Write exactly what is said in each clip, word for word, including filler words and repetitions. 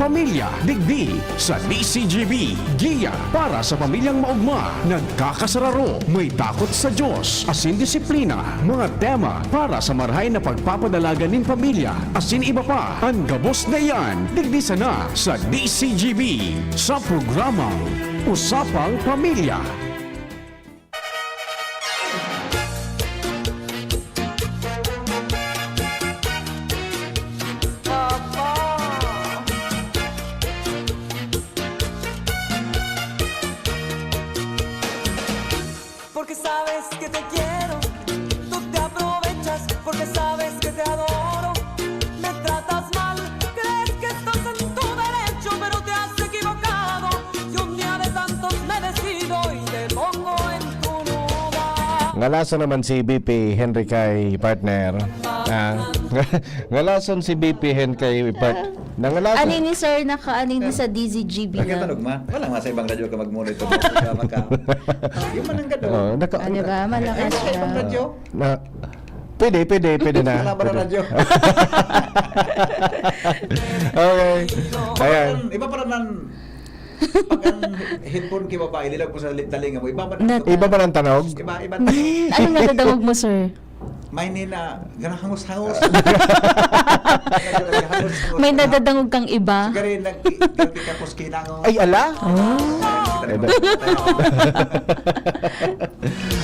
Pamilya, digdi sa D C G B. Giya para sa pamilyang maugma, nagkakasararo, may takot sa Diyos, asin disiplina. Mga tema para sa marahay na pagpapadalagan nin pamilya, asin iba pa. An gabos na iyan, digdi sana sa D C G B, sa programang Usapang Pamilya. Porque sabes que te quiero, tú te aprovechas, porque sabes que te adoro, me tratas mal, crees que estás en tu derecho, pero te has equivocado. Y un día de tantos me decido y te pongo en tu lugar. Ngalason naman si B P Henry kay partner. Ah. Ngalason si B P Hen kay part. Nangalason. Ani ni sir, naka-ani ni sa D Z G B Nakita na. Lugma? Wala nga sa ibang radyo ka mag-monitor ng programa ka. Yung man ang gado. Oh, naka, Ano ba? Ay, Malakas sa ibang na. radyo. na, pwede, pwede, pwede na. Wala ba na Pwede. radyo? Okay. Ayan. Iba pala nan pag ang headphone kay babae, lilag mo sa li- talinga mo, iba man Nat- Iba man ang tanog? Iba, iba. Hmm, anong nadadangog mo, sir? May nina, ganang hangos-hangos. May nadadangog kang iba? Sigari, nagkikapos kinango. Ay, ala? Oh.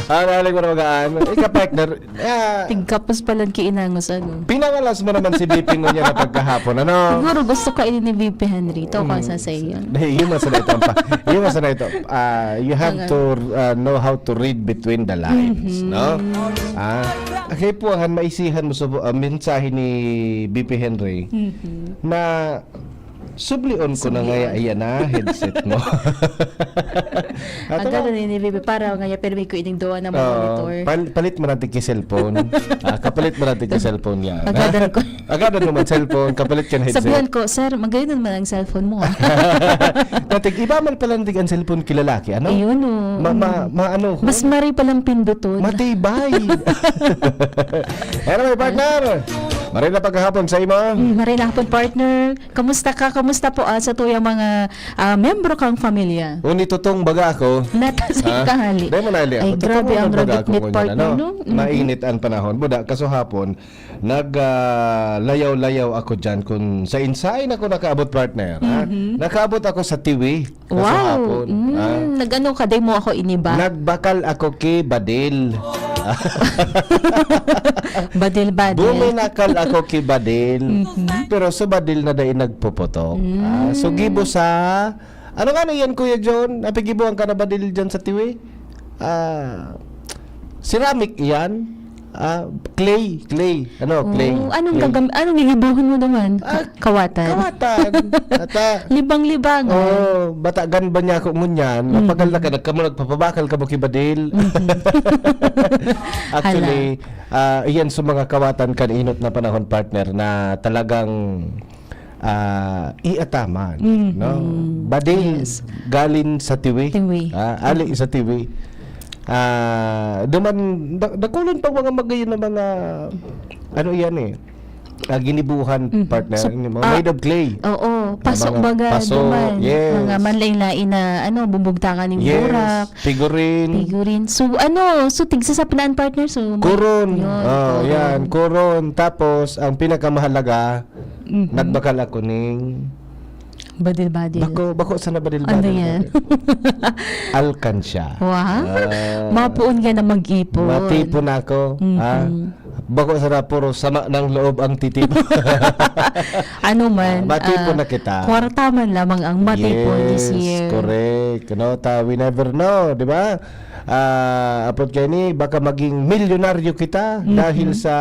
Ah, nalalag mo na magaan. Ika-partner, ah, Tigkapos palan kiinangos ano. pinangalas mo naman si B P ngunyan na pagkahapon, ano? Siguro gusto ka ini ni V P Henry. Ito ko sa iyo. Dahil yun masana ito. Ang pa, yun masana ito. Ah, you have Ang- to uh, know how to read between the lines, Mhm. no? Ah, kay puahan, maisihan mo sa uh, mensahe ni B P Henry Mhm. na sublion ko na Sublion. ngaya, ayan na, headset mo. Ato Agad na. na ni V P para ngaya pero may ko ining duwa na Oo, monitor. pal- palit mo natin kay cellphone. Ah, kapalit mo natin kay cellphone yan. Agadan ko. Agadan mo man cellphone, kapalit ka ng headset. Sabihan ko, sir, magayon naman ang cellphone mo. Ah. Natig, iba man pala natig ang cellphone kilalaki, ano? Ayun, oh. Ma, ma, ma, ano? Mas mari palang pinduton. Matibay. Anyway, partner. Maray na pagkahapon sa imo. Mm, maray na hapon, partner. Kamusta ka? Kamusta po ah, sa tuyang mga ah, membro kang pamilya? Uni tutong baga ako. Natasay Ha? kahali. Dahil manali ako. Ay, Tutong grabe ang baga ako ragitnit, ngunyan, partner, ano? No? Mm. Mainit ang panahon. Buda, kasahapon, nag ah, layaw-layaw ako dyan kung sa insain ako nakaabot, partner. Ha? Mhm. Nakaabot ako sa Tiwi. Wow! Kasahapon. Mm, Ha? Nag-ano ka, day mo ako iniba? Nagbakal ako kay Badil. Badil-badil. Buminakal ako kay Badil. Mhm. Pero sa Badil na dahil nagpuputok. Mm. Ah, so gibo sa... Ano nga na yan, Kuya John? Napigibuhan ka na Badil dyan sa Tiwi? Ah, ceramic yan. Ah, clay, clay. Ano, clay. Oh, anong clay. gagam anong gigibuhon mo naman? Ah, Ka- kawatan. Kawatan. Ata, Libang-libangan. Oh, bata gan ba niya ako ngunyan? Mm. Mapagal na ka, nagkamo nagpapabakal ka mo kay Badil. Actually, ah, iyan sa mga kawatan kan inot na panahon, partner, na talagang ah, iataman, Mhm. no? Badil Yes. galin sa Tiwi. Tiwi. Ah, ali sa Tiwi. Ah, duman da, dakulon pag mga magayon na mga ano iyan eh. Ah, ginibuhan, Mhm. partner, So, yung mga ah, made of clay. Oo, paso mga baga, paso, duman. Yes. Mga manlain-lain na ano, bubugtangan ng Yes. burak, Figurine. Figurine. So ano, so tigsa sa pinaan, partner, so may- Kuron. Yun, Oh, kuron. yan. Kuron. Tapos, ang pinakamahalaga, Mhm. nagbakal ako ning Badil-badil. Bako, bako sa nabadil Ano yan? Alkansya. Wow. Ah. Mapuon ka na mag-ipon. Matipon ako. Mhm. Ha? Bako sa puro sama ng loob ang titip. Ano man, Matipon ah, na kita. Kwarta man lamang ang matipon this Yes, year. Correct. No, ta, we never know, di ba? Ah, apod kayo ni, baka maging milyonaryo kita Mhm. dahil sa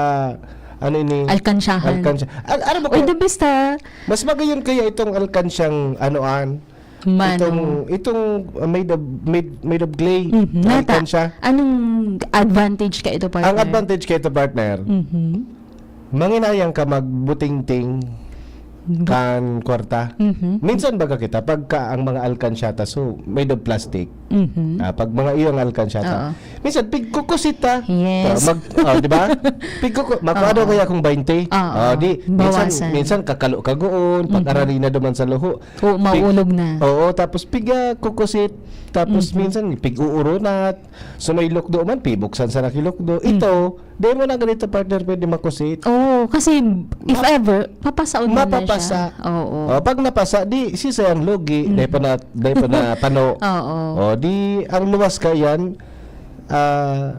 ano ini? Alkansyahan. Alkansya. Al- ano ba Uy, kung- the best ha. Mas magayon kaya itong alkansyang anoan? Mano. Itong, itong uh, made of made, made of clay. Mhm. Na Nata, alkansya. Anong advantage ka ito, partner? Ang advantage kaya ito, partner, Mhm. manginayang ka magbutingting kan kwarta. Mhm. Minsan baga kita, pagka ang mga alkansyata, so, made of plastic. Mhm. Ah, pag mga iyong alkansyata, Oo. minsan, pigkukusit ta. Yes. Ah, mag-, oh, di ba? Pigkuku-, magkuha daw Oo. kaya kung baynte. Oo. Ah, di, minsan, Bawasan. minsan kakalo kagoon, pag Mhm. arari na duman sa luho. Oo, Pig-, maulog na. oo, tapos pig, ah, kukusit, tapos Mhm. minsan pig-uurunat. So, may lukdo man, pibuksan sa nakilukdo. Mm. Ito, di mo na ganito, partner, pwede makusit. Oo, kasi if Ma-, ever, papasaon mo na siya. mapapasa. Oo. O, pag napasa, di, sisay ang lugi, Mm. dahil pa na, dahil pa na pano. Oo. O, di, ang luwas ka yan, ah,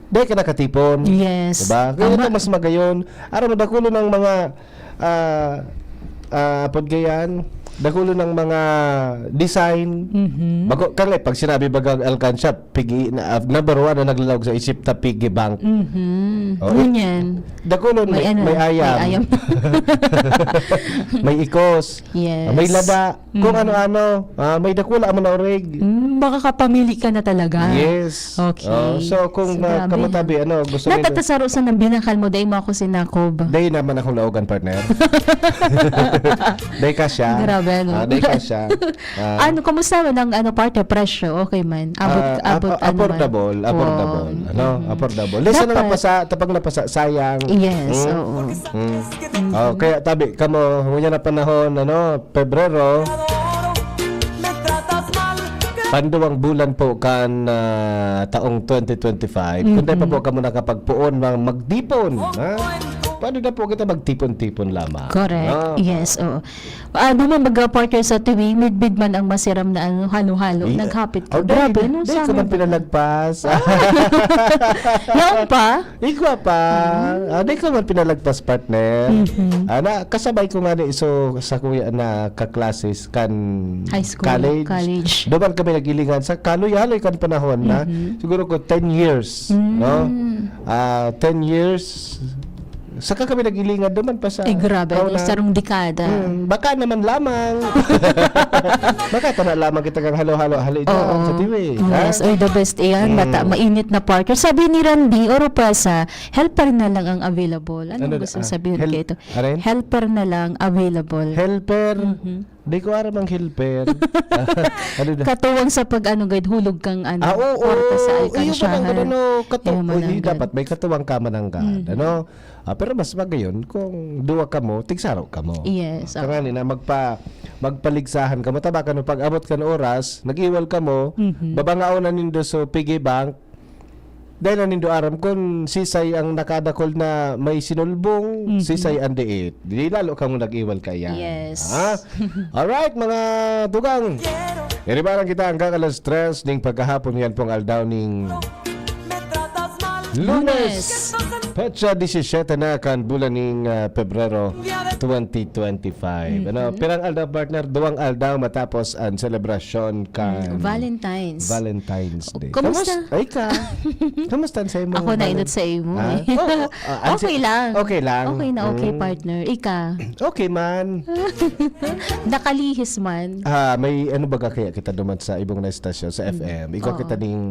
dahil ka nakatipon. Yes. Diba? Kaya Tama. ito mas magayon. Aram mo, dakulo ng mga, ah, ah, apod gayan, dakulo ng mga design. Mhm. Bago, kaya pag sinabi baga alkansya, piggy, na, ah, number one na naglalaog sa isip ta, piggy bank. Mhm. Oh, Ngunyan, Dakulo, may, may ano, may may ayam. ayam. May ikos. Yes. May lada. Kung Mm. ano-ano. Ah, may dakula man na orig. Mm, baka kapamili ka na talaga. Yes. Okay. Oh, so, kung, So, ah, grabe, kamatabi, ha? ano, gusto nila Natatasaro sa nang binakal mo, dahil mo ako sinakob. Dahil naman akong laogan, partner. Dahil ka siya. Grabe, ano? Ah, dahil ka siya. Ah. Ano, kumusta man ang, ano, partner, presyo? Okay man? Abot, Ah, abot, ap-, ano man? affordable, affordable, Wow. ano, Mhm. affordable. Lisa na Dapat. napasa, tapang napasa, sayang. Yes, Hmm? oo. Hmm. Oh, kaya tabi, kamo, ngunyan na panahon, ano, Pebrero, panduwang bulan po kan, ah, taong twenty twenty-five. Kung di pa Mhm. po kamo nakapagpuon, mga magtipon, ha? Pwede na po kita magtipon-tipon lamang, Correct. no? Yes, oo. Ano man, baga, partner, sa tuwing midbid man ang masiram na, ano, halo-halo, Di-, naghapit ka. oh, di-, Grabe, di-, ano di sa ko man mga pinalagpas. Yaon pa? Igwa pa. Ah. Ah, di ko man pinalagpas, partner. Mhm. Ah, na, kasabay ko nga ni iso sa kuya na kaklases kan High school, college. college. Duman kami nagilingan sa kaloy-haloy kan panahon na, Mhm. siguro ko ten years, Mm. no? Ah, ten years. Saka kami nag-ilingan duman pa sa Eh, grabe, kauna. sarong dekada. Hmm, baka naman lamang. Baka tana lamang kita kang halo-halo, hali dyan Oo. sa T V, ha? Yes, oy, the best iyan. Bata, Hmm. mainit na partner. Sabi ni Randy Oropesa, "Helper na lang ang available." Anong Ano, gusto ah, sabihin hel-, kayo ito? aren? Helper na lang available. Helper? Mhm. Di ko aram ang helper. Ano na? Katuwang sa pag-ano, guide, hulog kang ano, Ah, oo. kwarta sa Iyo ba nang alkansyahan. ganun, no? Katu-, Iyo man oh, ang di, gan- dapat may katuwang ka man ang gan-, Mhm. ano? Ah, pero mas magayon kung duwa kamo, tigsaro kamo. Yes, Kaya oo. nga ni na magpa-, magpaligsahan kamo. Taba ka no, pag abot kan oras, nag-iwal kamo, Mhm. babangaon na nindo sa piggy bank, dahil na nindo aram kun sisay ang nakadakol na may sinulbong, Mhm. sisay ang diit. Di lalo kamo nag-iwal kaya. Yes. Ha? Alright, mga tugang. Iribaran kita ang kakalas tres ning pagkahapon yan pong aldaw ning Lunes. Lunes. Petsa disisiete na kan bulan ning, ah, Pebrero twenty twenty-five. Ano, Mhm. pirang aldaw, partner? Duwang aldaw matapos ang selebrasyon kan Mm, Valentine's. Valentine's Day. Kumusta? Kamus-, ay ka? Kamusta sa imo? Ako na Valen-, inot sa imo, ah? eh. Oo, ah, ang Okay si-, lang. okay lang. Okay na okay, Mm. partner. Ika? Okay man. Nakalihis man. Ah, may ano baga kaya kita duman sa ibong na estasyon, sa Mm. F M? Ikaw Oo. kita ning,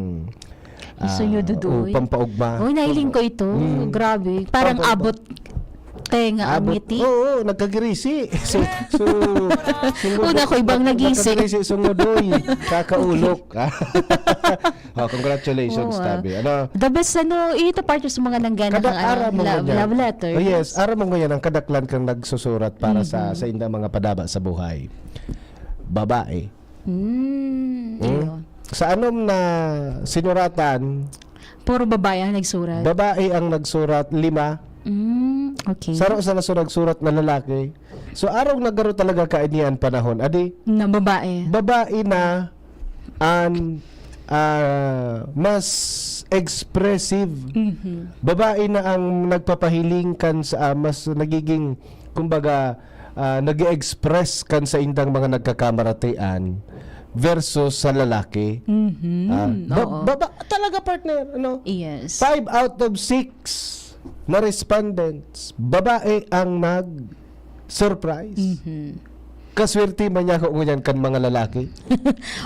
Gusto ah, nyo duduoy? oh, pampaugma. Uy, nahiling ko ito. Mm. Grabe. Parang Pampaugma. abot tenga ang Abot. ngiti. Oo, nagkagirisi. So, so, sungod Una na, ko ibang nag-, nagisi. nagkagirisi, sungod, oy. Kakaulok. Oh, congratulations, Oo, ah. tabi. Ano? The best, ano, ito part sa mga nanggana Kada kang, ano, aram mo love, ngunyan. love letter. Oh, yes, aram mo ngunyan ang kadaklan kang nagsusurat para sa, Mhm. sa indang mga padaba sa buhay. Babae. Hmm, Hmm? iyo. Sa anom na sinuratan, Puro babae ang nagsurat? babae ang nagsurat, lima. Hmm, okay. Saro sa naso nagsurat na lalaki. So, arog na garo talaga kaini an panahon. Adi, Na babae. babae na an, ah, mas expressive. Mhm. Babae na ang nagpapahiling kan sa, ah, mas nagiging, kumbaga, ah, nag-e-express kan sa indang mga nagkakamaratean versus sa lalaki. Mhm. Ah, ba-, Oo. baba-, talaga, partner, ano? Yes. Five out of six na respondents, babae ang nag-surprise. Mhm. Kaswerte man niya ako ngunyan kan mga lalaki.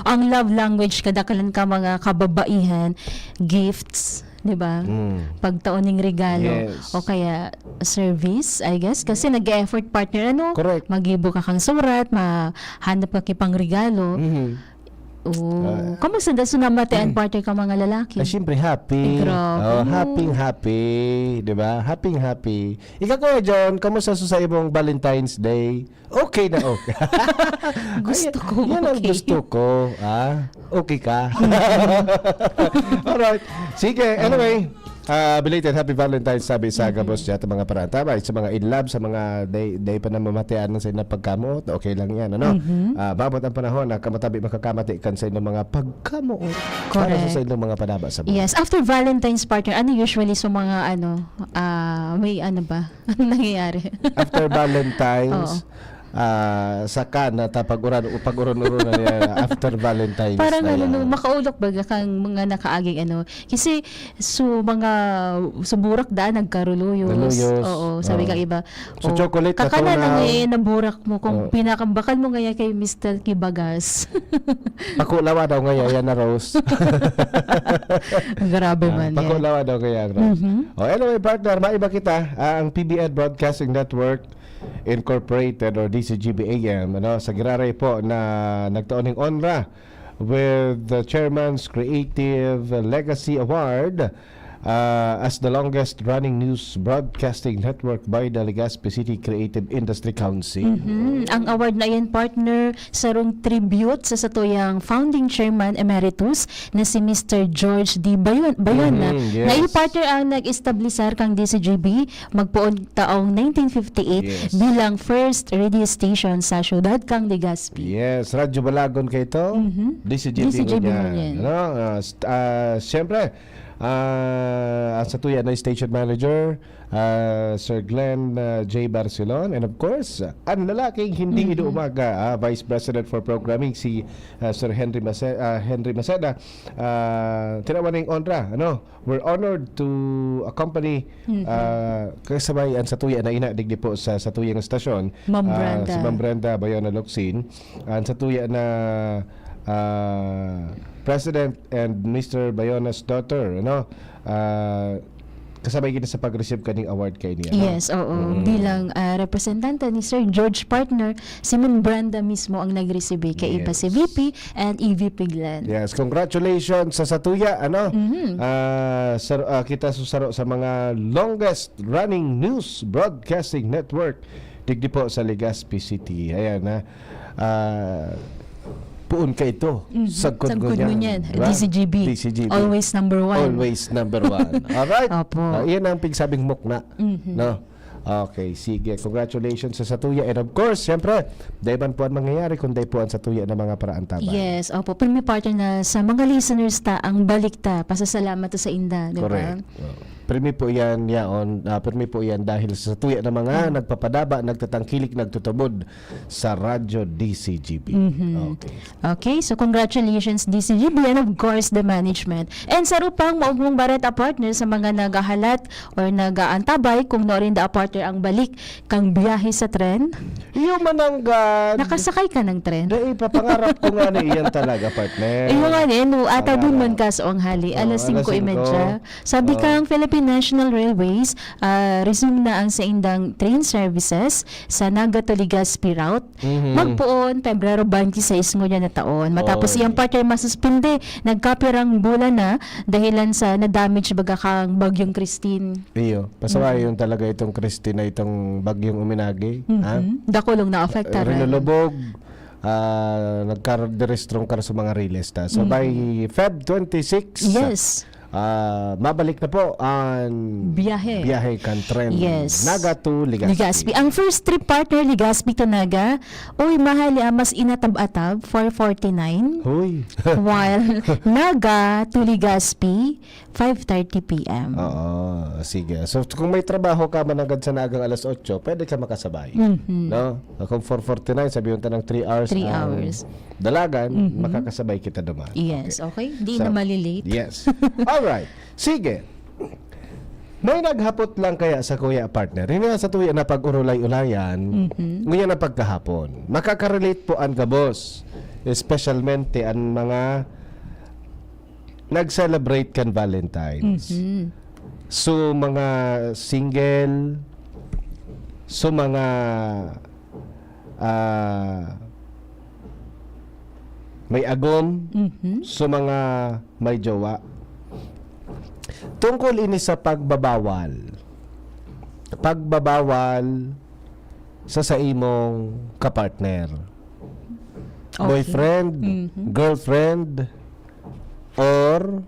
Ang love language, kadakalan ka mga kababaihan, gifts. 'di ba? Mm. Pagtao ning regalo Yes. o kaya service, I guess, kasi nag-e-effort, partner, ano? Correct. Maggibo ka kang surat, mahanap ka ki pangregalo. Mhm. Oh, Ah. kamusta da so namatian, partner, ka mga lalaki? Ay, siyempre, happy. Ay, grabe, Oh, no? happy, happy, 'di ba? Happy, happy. Ikaw, Kuya John, kamusta sa, sa imong Valentine's Day? Okay na okay. Gusto Ay, ko, yan ang okay. gusto ko, ah. Okay ka? Alright. Sige, anyway. Ah, belated happy Valentine's, sabi sa Mm-hmm. gabos dyan, sa mga parantabay, sa mga in love, sa mga day, day pa na mamatian sa inyong pagkamoot, okay lang yan, ano? Mm-hmm. Ah, babot ang panahon na kamatabi makakamati kan sa inyong mga pagkamoot. Para sa, Correct. sa inyong mga padaba sa buhay. Yes, after Valentine's, partner, ano usually sa mga, ano, ah, may ano ba? Anong nangyayari? After Valentine's, Oo. ah, saka na ta pag-uran-, pag-uron-uronan niya after Valentine's Parang na ano, no, yan. makaulok baga kang mga nakaaging ano. Kasi so mga, so burak daan nagkaruluyos. Ruluyos. Oo, sabi Oo. ka iba. So, Oh, chocolate na kakana to na na. ngayon ang burak mo kung Oo. pinakambakal mo ngayon kay Mister Kibagas. Pakulawa daw ngayon, yan na, Rose. Grabe Ah, man yan. pakulawa daw kaya, Rose. Mhm. Oh, anyway, partner, maiba kita. Ah, ang P B N Broadcasting Network Incorporated or D C G B A M, ano, sa giraray po na nagtao ning onra with the Chairman's Creative Legacy Award, ah, as the longest running news broadcasting network by the Legazpi City Creative Industry Council. Mhm. Ang award na yan, partner, sarong tribute sa satuyang founding chairman emeritus na si Mister George D. Bayon-, Bayona, Mhm, na yes. iyo, partner, ang nag-establisar kang D C G B magpoon taong nineteen fifty-eight Yes. bilang first radio station sa siyudad kang Legazpi. Yes, Radyo Balagon kayo to. Mhm. D C G B D C G B ngunyan. ngunyan. Ano? Ah, st-, ah, siyempre, ah, ang satuya na station manager, ah, Sir Glenn, ah, J. Barcelon, and of course, ang lalaking hindi Mhm. inuumaga, ah, Vice President for Programming, si, ah, Sir Henry Mace-, ah, Henry Maceda, ah, tinawan na yung onra, ano? We're honored to accompany, Mhm. ah, kasabay ang satuya na ina, digdi po sa satuyang estasyon, Ma'am ah, Brenda. si Ma'am Brenda Bayona Locsin, ang satuya na, ah, President and Mister Bayona's daughter, ano? Ah, kasabay kita sa pag-receive kaning award kay niya, no? Yes, oo. Mm. Bilang, ah, representante ni Sir George, partner, si Ma'am Brenda mismo ang nag-receive, kay iba si Yes. V P and E V P Glenn. Yes, congratulations sa satuya, ano? Mhm. Ah, sar-, ah, kita susaro sa mga longest running news broadcasting network digdi po sa Legazpi City. Ayan, ha. Ah, puon ka ito. Mhm. Sagkod Sagkod ngunyan, ngunyan. Di ba? D C G B. D C G B. Always number one. Always number one. Alright? Opo. Ah, iyan ang pigsabing mukna. Mhm. No? Okay, sige. Congratulations sa satuya. And of course, siyempre, dahil man po ang mangyayari, kung dahil po ang satuya ng mga paraantabay. Yes, opo. Pero may partner na sa mga listeners ta, ang balik ta, pasasalamat ta sa inda, di ba? Correct. Oo. Permi po yan, yaon. Ah, permi po yan dahil sa satuya ng mga Mm. nagpapadaba, nagtatangkilik, nagtutubod sa Radyo D C G B. Mhm. Okay. Okay, so congratulations, D C G B, and of course, the management. And sa rupang maugmong bareta, partner, sa mga naghahalat or nag-aantabay kung nuarin da, partner, ang balik kang biyahe sa tren. Iyo mananggad. Nakasakay ka ng tren? Dai, papangarap ko nga na iyan talaga, partner. Iyo nga, eh, no, atabon Pangarap. man ka sa anghali, Oh, alas alas singko y media. singko. Sabi Oh. kang Philippine National Railways, ah, resume na ang saindang train services sa Naga to Legazpi route. Mhm. Magpoon, Pebrero twenty-six ngunyan na taon. Matapos Oy. iyang partner masuspinde, nagkapirang bulan na dahilan sa na-damage baga kang Bagyong Christine. Iyo, pasaway Mhm. yun talaga itong Christine na itong bagyong uminagi, Mhm. ha? Dakulong na-affected, Eh, rinulubog, ah, nagkar-, derestrong kar sa mga riles ta. So, Mhm. by Feb twenty-six, Yes. ah, mabalik na po ang Biyahe. biyahe kan tren Yes. Naga to Legazpi. Legazpi. Ang first trip, partner, Legazpi to Naga, uy, mahal, ah, mas inatab-atab, four forty-nine. Hoy. While Naga to Legazpi, five thirty P M. Oo, sige. So, kung may trabaho ka mananggad sa Nagang alas otso, pwede ka makasabay. Mhm. No? Kung four forty-nine, sabihin ta ng three hours Three ang hours. dalagan, Mhm. makakasabay kita duman. Yes, Okay. okay. Di So, na malilate. yes. Alright. Sige. May naghapot lang kaya sa kuya, partner. Yun nga sa tuya na pag-urulay-ulayan, Mhm. nguya na pagkahapon. Makaka-relate po ang gabos. Espesyalmente ang mga nag-celebrate kan Valentine's. Mhm. So, mga single, so, mga, ah, may agom, Mhm. so, mga may jowa. Tungkol ini sa pagbabawal. Pagbabawal sa saimong kapartner. Okay. Boyfriend, Mhm. girlfriend, or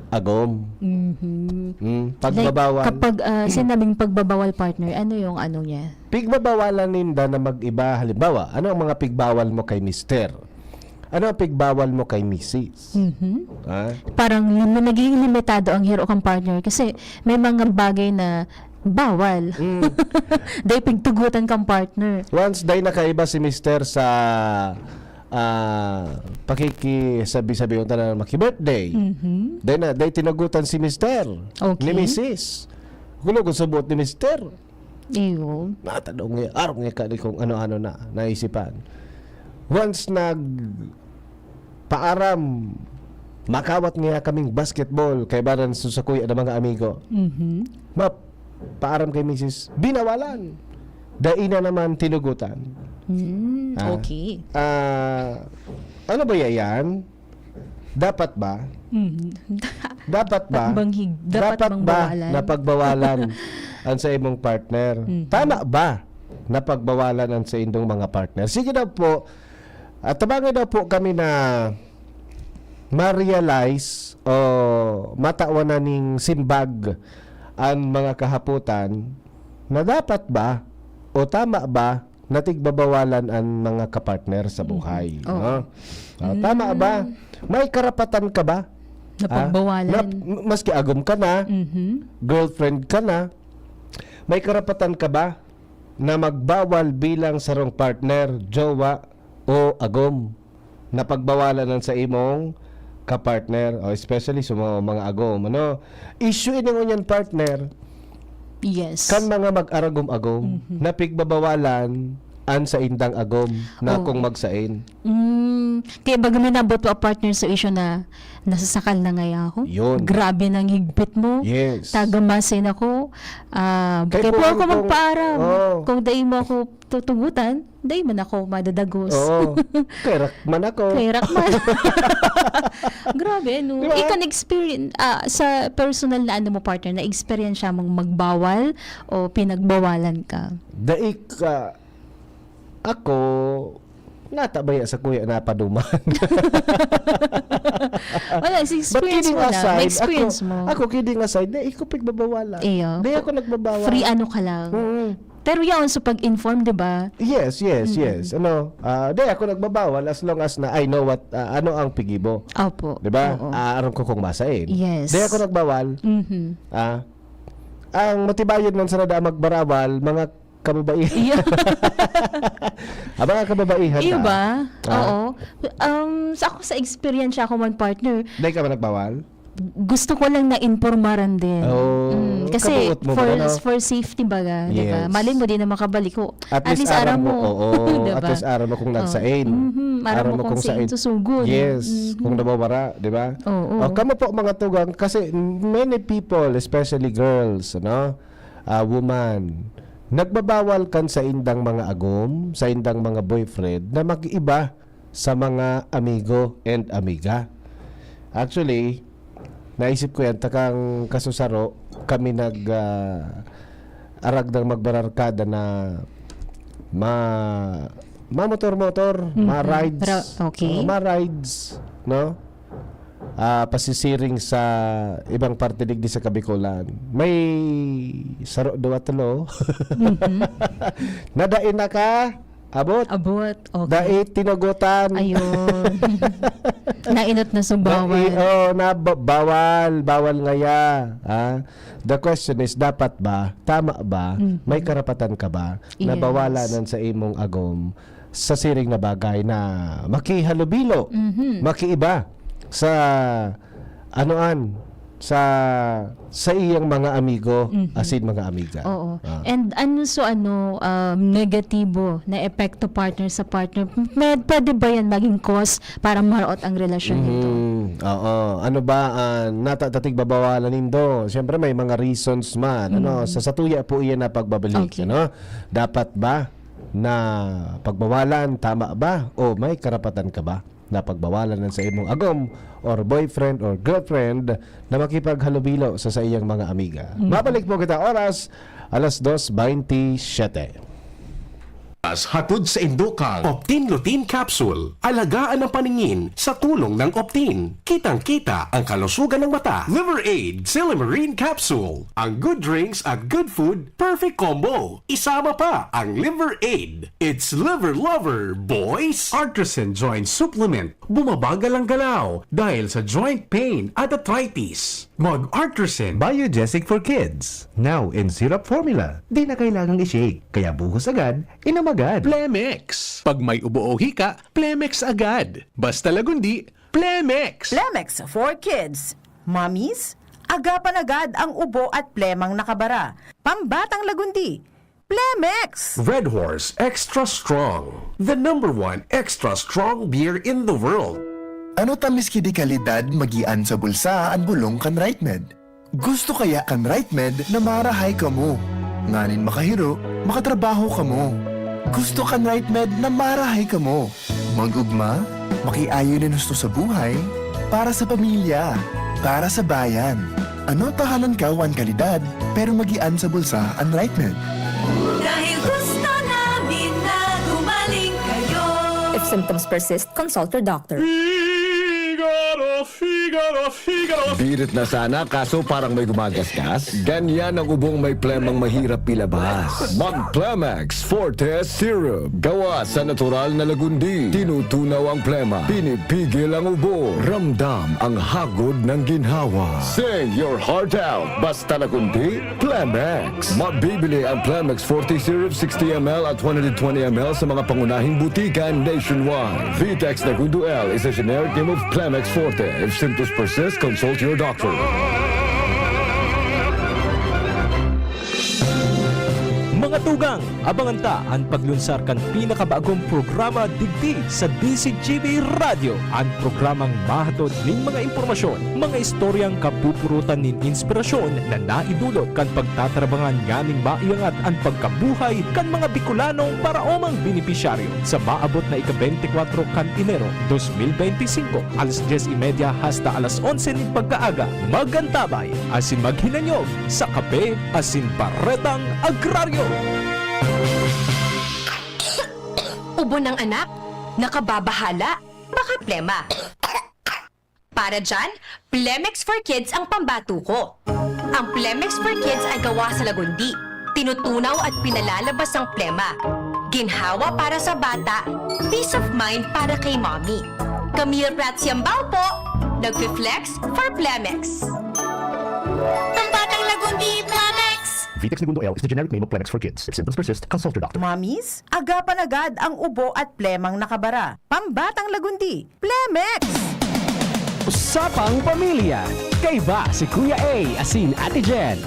agom. Mhm. Mm, Like, pagbabawal. kapag, ah, sinabing pagbabawal, partner, ano yung ano niya? Pigbabawalan ninda na mag-iba. Halimbawa, ano ang mga pigbawal mo kay mister? Ano ang pigbawal mo kay misis? Mhm. Ha? Parang lim-, nagiging limitado ang hiro kang partner kasi may mga bagay na bawal. Mm. Dahil pigtugutan kang partner. Once day nakaiba si mister sa, ah, pakikisabi-sabi yung tanan maki-birthday. Mhm. Day na, day tinagutan si mister Okay. ni misis. Kulo kung subot ni mister. Iyo. Natadong niya, arong niya ka di kung ano-ano na naisipan. Once nag paaram, makawat niya kaming basketball kaibanan sa sakuya na mga amigo. Mhm. Ma-, paaram kay misis, binawalan. Dai na naman tinugutan. Mm, Ah. okay. Ah, ano ba yan? Dapat ba? Mhm. Dapat ba? Bang hig-, dapat Dapat bang ba bawalan? na pagbawalan ang sa imong partner? Mhm. Tama ba na pagbawalan ang sa indong mga partner? Sige daw po, at tabangi daw po kami na ma-realize o matawan na ning simbag ang mga kahapotan na dapat ba o tama ba na tigbabawalan ang mga kapartner sa Mhm. buhay, Oo. no? Ah, tama ba? Mm. May karapatan ka ba? Na Ah, pagbawalan. na, m-, maski agom ka na, Mhm. girlfriend ka na, may karapatan ka ba na magbawal bilang sarong partner, jowa o agom? Na pagbawalan ang sa imong kapartner, o especially sa mga, mga agom, ano? Issue ini ngunyan, partner, Yes. kan mga mag-aragom-agom Mhm. na pigbabawalan an saindang agom na Oh. kung magsain. Mm, kaya baga may nabot pa, partner, sa issue na nasasakal na ngaya ako. Yun. Grabe nang higpit mo. Yes. Taga-masin ako. Ah, Kaya kaya po po ako kung, magpaaram. oh. Kung dai mo ako tutugutan, dai man ako madadagos. Oo. Kaya rak man ako. Kaya rak man. Grabe, no? Di ba? Ikaw na-experience, ah, sa personal na ano mo, partner, na-experience siya mong magbawal o pinagbawalan ka? Dai ka, ako, natabaya sa kuya na paduman. Wala, si But experience kidding mo lang. aside, Na-experience ako, mo. ako, kidding aside, na ikaw pigbabawalan. Iyo. Di ako nagbabawal. Free ano ka lang. Mm. Pero yaon sa pag-inform, di ba? Yes, yes, Mm-mm. yes. Ano, ah, di ako nagbabawal as long as na I know what, ah, ano ang pigibo. Opo. Di ba? Oo. Ah, aram ko kung masain. Yes. Di ako nagbawal. Mhm. Ah, ang matibayon man sana daan magbarawal, mga kababaihan. Iyo. Ah, mga kababaihan Iyo na. ba? Ah. Oo. Um, sa ako, sa experience ako man, partner, Dai ka ba nagbawal? gusto ko lang na informaran din. Oh, Mm, kasi kabuot mo for, ba, no? for safety baga, di ba? Yes. Malay mo, di na makabalik ko. At At least least aram aram mo. mo. Oo, Di at ba? least aram mo kung Oh. nagsain. Mhm, aram Aram mo mo kung kung sain sain. susugod. Yes, Mhm. kung nawawara, di ba? Oo. Oh, kamo po, mga tugang, kasi many people, especially girls, ano, ah, woman, nagbabawal kan saindang mga agom, saindang mga boyfriend na mag-iba sa mga amigo and amiga. Actually, naisip ko yan, takang kasusaro, kami nag, ah, aragdang magbararkada na ma-, mamotor-motor, Mhm. ma-rides. Ra-, okay. Oo, ma-rides, no? Ah, pasisiring sa ibang parte digdi sa Kabikulan. May saro, duwa, tulo. Mhm. Nadain na ka, abot. Abot, okay. Dai tinugutan. Ayun. Nainot na sa bawal. Dai, oh, na ba-, bawal, bawal ngaya. Ah, the question is, dapat ba, tama ba, Mhm. may karapatan ka ba na Yes. bawalan ang sa imong agom sa siring na bagay na makihalubilo, Mhm. makiiba sa anoan, sa, sa iyang mga amigo, Mhm. asin mga amiga. Oo. Ah. And ano, so ano, um, negatibo na epekto, partner, sa partner? May, pwede ba yan maging cause para maraot ang relasyon nito? Mhm. Oo. Ano ba, ah, nata-, tatig babawalan nindo? Siyempre, may mga reasons man. Ano, Mm. sa satuya po iyan na pagbabalik, Okay. ano? Dapat ba na pagbawalan? Tama ba? O may karapatan ka ba na pagbawalan ng sa imong agom or boyfriend or girlfriend na makipaghalubilo sa saiyang mga amiga? Mm. Mabalik po kita oras, alas dos bentisiete. As hatod sa Indokang Optin Lutein Capsule. Alagaan ang paningin sa tulong ng Optin. Kitang-kita ang kalusugan ng mata. Liver Aid Silymarin Capsule. Ang good drinks at good food, perfect combo. Isama pa ang Liver Aid. It's Liver Lover, boys! Artisan Joint Supplement. Bumabagal ang galaw dahil sa joint pain at arthritis. Mag-Artisan. Biogesic for Kids. Now in syrup formula. Di na kailangang i-shake. Kaya buhos agad, inom agad. Plemex. Pag may ubo o hika, Plemex agad. Basta Lagundi, Plemex. Plemex for Kids. Mommies, agapan agad ang ubo at plemang nakabara. Pambatang Lagundi, Plemex! Red Horse Extra Strong. The number one extra strong beer in the world. Ano ta miski di kalidad magian sa bulsa an bolong kan RightMed? Gusto kaya kan RightMed na marahay kamo, nganing makahiro, makatrabaho kamo? Gusto kan RightMed na marahay kamo, mag-ugma, makiayo nin husto sa buhay, para sa pamilya, para sa bayan. Ano ta halangkaw an kalidad, pero magian sa bulsa an RightMed? Dahil gusto namin na gumaling kayo. If symptoms persist, consult your doctor. Figaro, Figaro, Figaro. Birit na sana, kaso parang may gumagasgas. Ganyan ang ubong may plemang mahirap ilabas. Mag Plemex Forte Syrup. Gawa sa natural na Lagundi. Tinutunaw ang plema. Pinipigil ang ubo. Ramdam ang hagod ng ginhawa. Sing your heart out. Basta Lagundi, Plemex. Mabibili ang Plemex Forte Syrup sixty M L at one hundred twenty M L sa mga pangunahing butika nationwide. Vitex Nagundo L is a generic name of Plemex Forte. If symptoms persist, consult your doctor. Mga tugang, abangan ta an paglunsar kan pinakabagong programa digdi sa D Z G B Radyo, an programang mahatod nin mga impormasyon, mga istoryang kapupurutan nin inspirasyon na naidulot kan pagtatarabangan nganing maiangat an pagkabuhay kan mga Bicolanong paraomang benepisyaryo sa maabot na ika-beintikwatro kan Enero, dos mil beintisinko, alas dyes y media hasta alas onse nin pagkaaga. Mag-antabay asin maghinanyog sa Kape asin Baretang Agraryo. Ubo ng anak? Nakababahala? Baka plema? Para dyan, Plemex for Kids ang pambatuko. Ang Plemex for Kids ay gawa sa Lagundi. Tinutunaw at pinalalabas ang plema. Ginhawa para sa bata, peace of mind para kay mommy. Camille Prats Yambao po, nagfi-flex for Plemex. Pambatang Lagundi, Plemex! Vitex Negundo L is the generic name of Plemex for Kids. If symptoms persist, consult your doctor. Mommies, agapan agad ang ubo at plemang nakabara. Pambatang Lagundi, Plemex! Usapang Pamilya. Kaiba si Kuya A asin Ate Jen.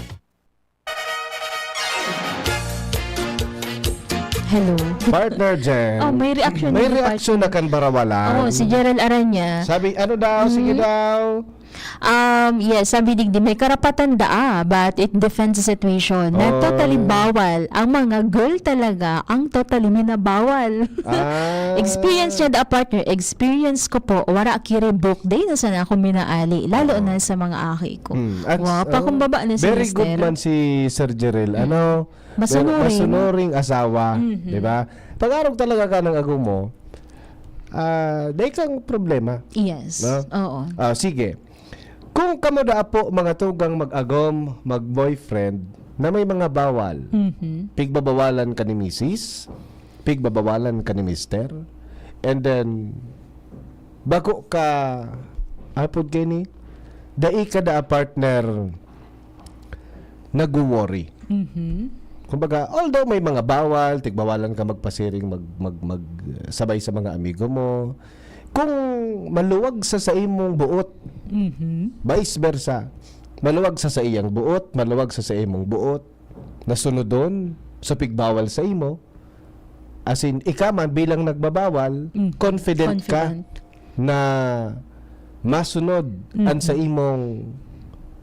Hello. Partner Jen. Oh, may reaction May na ni reaction na partner. Kan barawalan. Oh, si Gerald Aranya. Sabi, ano daw? Sige Mm. daw. Um, yes, sabi digdi, may karapatan daa, but it depends sa situation. Na Oh. totally bawal. Ang mga girl talaga, ang totally minabawal. Ah. Experience niya daa, partner. Experience ko po, wara ki rebook day na sana ako minaali, lalo Oo. na sa mga aki ko. Hmm. At, Wa pa oh, kung baba na si very good mister. man si Sir Jerel. Hmm. Ano? Masunuring. Pero masunuring asawa, Mhm. di ba? Pag-arog talaga ka ng agom mo, ah, dai kang problema. Yes. No? Oo. Ah, sige. Kung kamo da apo, mga tugang mag-agom, mag-boyfriend, na may mga bawal, Mhm. pigbabawalan ka ni misis, pigbabawalan ka ni mister, and then, bako ka, apod kaini, dai ka da partner, nagwo-worry. Mhm. Kumbaga, although may mga bawal, tigbawalan ka magpasiring, mag-, mag-, mag-, sabay sa mga amigo mo, kung maluwag sa, sa imong buot, Mhm. vice versa, maluwag sa, sa iyang buot, maluwag sa, sa imong buot, nasunodon sa pigbawal sa imo, as in, ika man bilang nagbabawal, Mm. confident ka Confident. na masunod an Mm-mm. sa imong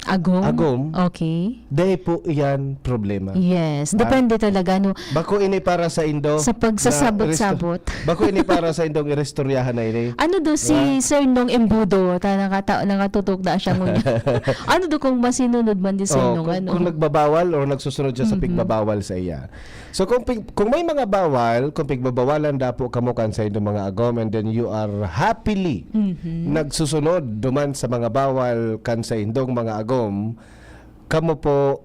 Agom? agom, Okay. dai po iyan problema. Yes. Ah. Depende talaga, no? Bako ini para sa indo Sa pagsasabot-sabot. na iresto-, bako ini para sa indong irestoryahan na ini. Ano do si Diba? Sir Nong Embudo? Ta-, nakata-, nakatutok na siya ngunyan. Ano do kung masinunod man ni Sir Oh, Nong, kung, ano? kung nagbabawal or nagsusunod siya sa Mhm. pigbabawal sa iya. So, kung pig-, kung may mga bawal, kung pigbabawalan dapo kamo kan sa indong mga agom, and then you are happily Mhm. nagsusunod duman sa mga bawal kan sa indong mga agom, kamo po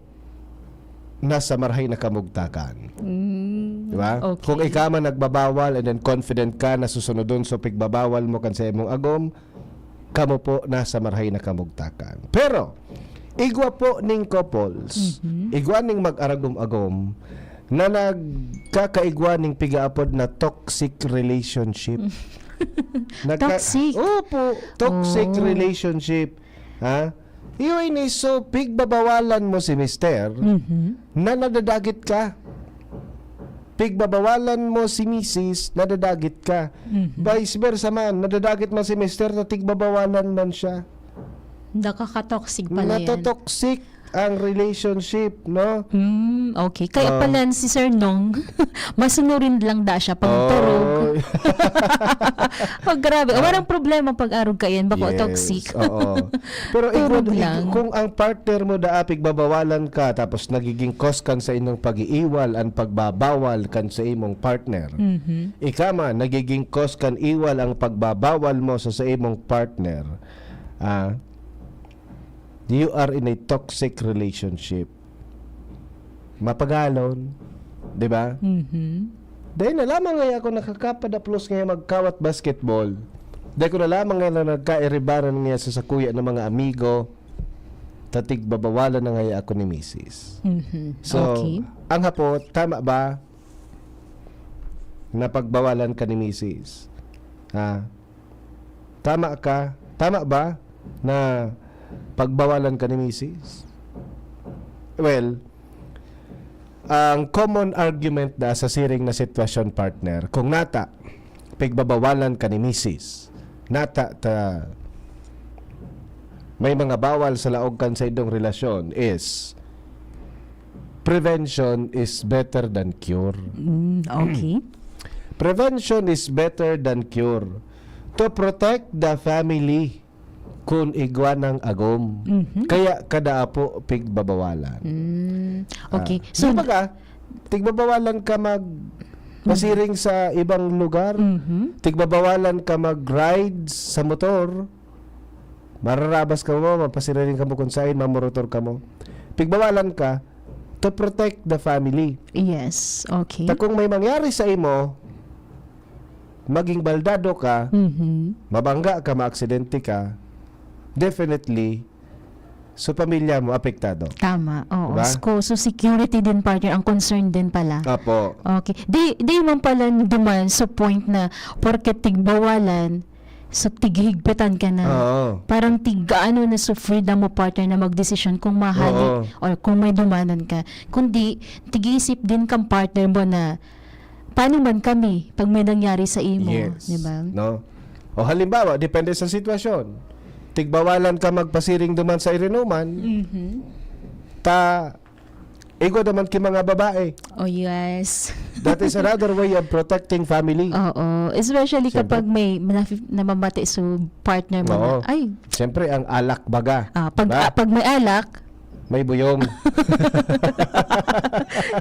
nasa marahay na kamugtakan. Mm, Di ba? okay. Kung ikaw man nagbabawal and then confident ka na susunodon so pigbabawal mo kan sa imong agom, kamo po nasa marahay na kamugtakan. Pero, igwa po ning couples, Mhm. igwa ning mag-aragom-agom na nagkakaigwa ning pigaapod na toxic relationship. Nagka- Toxic? Opo, toxic Oh. relationship. Ha? Iyo ini, so, pigbabawalan mo si mister Mhm. na nadadagit ka. Pigbabawalan mo si misis, nadadagit ka. Mhm. Vice versa man, nadadagit man si mister na tigbabawalan man siya. Nakaka-toxic pala yan. Natotoxic ang relationship, no? Hmm, okay. Kaya Oh. pala si Sir Nong, masunurin lang da siya pag turog. Oh. Oh, grabe. Oh, Ah. walang problema pag arog ka yan. Bako Yes, toxic. oo. Pero Turog igwa-, ig-, lang. kung ang partner mo daa pigbabawalan ka, tapos nagiging cause kan sa inyong pag-iiwal, ang pagbabawal kan sa imong partner. Mhm. Ika man, nagiging cause kan iwal ang pagbabawal mo sa, sa imong partner. Ah, you are in a toxic relationship. Mapagalon, di ba? Mhm. Dai na lamang ngaya ako nakakapadaplos ngaya magkawat basketball. Dai ko na lamang ngaya na nagkairibaran ngaya sa sakuya ng mga amigo. Ta tigbabawalan na ngaya ako ni misis. Mhm. So, Okay. ang hapot, tama ba na pagbawalan ka ni misis? Ha? Tama ka? Tama ba na pagbawalan ka ni misis? Well, ang common argument da sa siring na sitwasyon, partner, kung nata, pigbabawalan ka ni misis, nata ta may mga bawal sa laog kan saindong relasyon is prevention is better than cure. Mm, okay. Prevention is better than cure. To protect the family, kun igwa nang agom. Mhm. Kaya kada apo pigbabawalan. Mm, okay. Ah, So, di ba ka, tigbabawalan ka mag pasiring sa ibang lugar? Mhm. Tigbabawalan ka mag-rides sa motor. Mararabas ka mo, mapasiriring ka mo kung sain, mamorotor ka mo. Pigbawalan ka to protect the family. Yes, okay. Ta kung may mangyari sa imo, maging baldado ka, Mhm. mabangga ka, maaksidente ka, definitely, so pamilya mo apektado. Tama, oo. Diba? So, so security din, partner, ang concern din pala. Apo. Okay. Di, di man pala duman sa point na porket tigbawalan, so tighigpitan ka na. Oo. Parang tig-aano na sa freedom mo, partner, na magdesisyon kung mahali Oo. or kung may dumanan ka. Kundi, tig-iisip din kang partner mo na, "Paano man kami pag may nangyari sa imo?" Yes. Di ba? No? O halimbawa, depende sa sitwasyon. Tigbawalan ka magpasiring duman sa irinuman, Mhm. ta igwa naman ki mga babae. Oh, yes. That is another way of protecting family. Oo. Especially Siyempre. kapag may nafi-, namamati sa partner mo Oo. na, ay. Siyempre, ang alak baga. Ah, pag, Diba? ah, pag may alak, May buyong.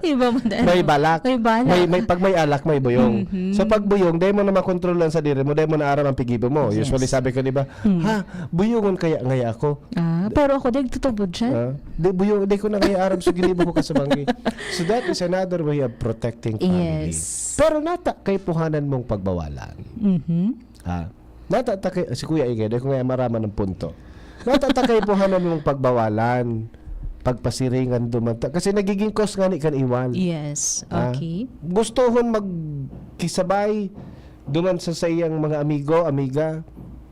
Iba mo na, May ano? balak. May balak. May, may, pag may alak, may buyong. Mhm. So, pag buyong, dai mo na makontrol ang sadiri mo, dai mo na aram ang pigibo mo. Yes. Usually, sabi ko, di ba, Mm. "Ha, buyongon kaya ngaya ako?" Ah, pero ako, di, tutubod siya. Ah, di, buyong, di ko na kaya aram sa ginibo ko kasabanggi. So, that is another way of protecting family. Yes. Pero nata, kaipuhanan mong pagbawalan. Mhm. Ah, nata, ta kay, si Kuya Igay, di ko nga maraman ang punto. Nata, ta kaipuhanan mong pagbawalan, pagpasiringan duman ta. Kasi nagiging cause nga ni kan iwal. Yes, Ah, okay. gustohon magkisabay duman sa saiyang mga amigo, amiga.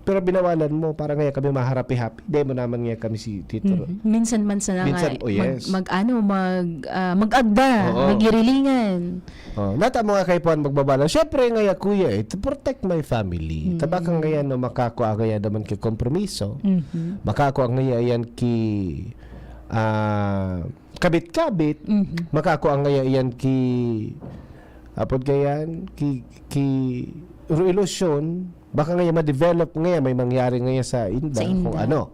Pero binawalan mo, para ngaya kami maharapi-hapi. Di mo naman ngaya kami si Tito Ro. Mhm. Minsan man sana Minsan, nga, oh, yes. mag, mag, ano, mag, ah, mag-agda, Oo. magirilingan. Oh, nata mo nga kay Puan magbabalan. Siyempre ngaya, kuya, eh, to protect my family. Mm. Tabaka ngaya, no, makakua ngaya naman ki kompromiso. Mhm. Makakua ngaya yan ki, ah, kabit-kabit. Mhm. Makakua ngaya yan ki, apod kayan, ki, ki, ru-, ilusyon. Baka ngaya ma-develop ngaya, may mangyari ngaya sa inda, Sa inda. kung ano.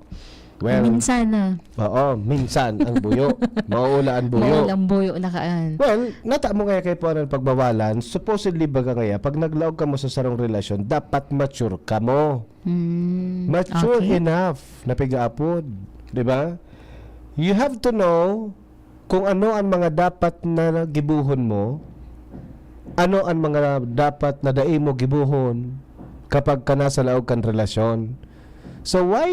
Well, Minsan na. Oo, minsan ang buyo. Mauula ang buyo. Maulang buyo na kaan. Well, nata mo ngaya kay Puan ang pagbawalan, supposedly baga ngaya, pag naglaog ka mo sa sarong relasyon, dapat mature ka mo. Mm, Mature okay. enough na pigaapod, di ba? You have to know kung ano ang mga dapat na gibuhon mo, ano ang mga dapat na dai mo gibuhon kapag ka nasa laog kan relasyon. So why